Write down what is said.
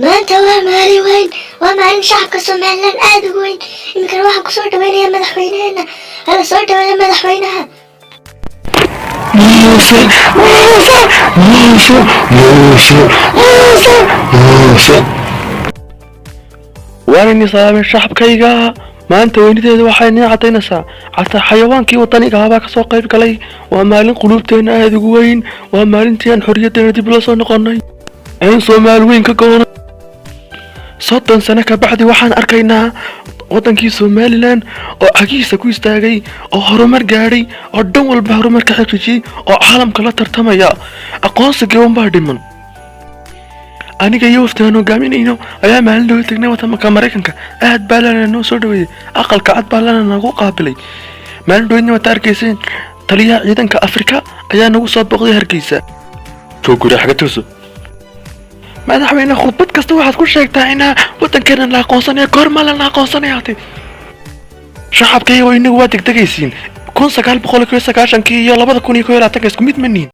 Maanta waa maalin weyn, waa maalin shacabka Somaliland aada ugu weyn. Iminkana waxaan kusoo dhaweynayaa madaxweyneheena. Hala soo dhaweeya madaxweynaha. Muuse, Muuse, Muuse, Muuse, Muuse, Muuse. Waan idin salaamay, shacabkayga. Maanta weynideeda waxay nii cadaynaysaa xataa xayawaankii wadaniga ahaa baa kasoo qayb galay. Waa maalin quluubteena aada ugu weyn. Waa maalintii aan xorriyaddeena dib ula soo noqonnay, aan Soomaali weyn ka goonay. 30 sano ka bacdi waxaan arkaynaa waddankii Somaliland oo cagihiisa ku istaagay, oo horumar gaadhay, oo dhan walba horumar ka xaqiijiyey, oo caalamka la tartamaya. Aqoonsigii unbaa dhiman. Aniga iyo wafti aan hogaaminayno ayaa maalin dhow tagnay wadanka Maraykanka. Aad baa lana noo soo dhaweeyey, Aqalka Cad baa lana nagu qaabilay. Maalin dhowdna waad arkayseen, taliyaha ciidanka Afrika ayaa nagu soo booqday Hargeysa. Jooguri xaga tooso. Madaxweyne, khudbad kasta waxaad ku sheegtaa inaa wadankeena la aqoonsanayo. Goormaa lana aqoonsanaya? Shacabkayga, inagu waa degdegaysiin. 1991-kii iyo 2021-ka isku mid ma nihin.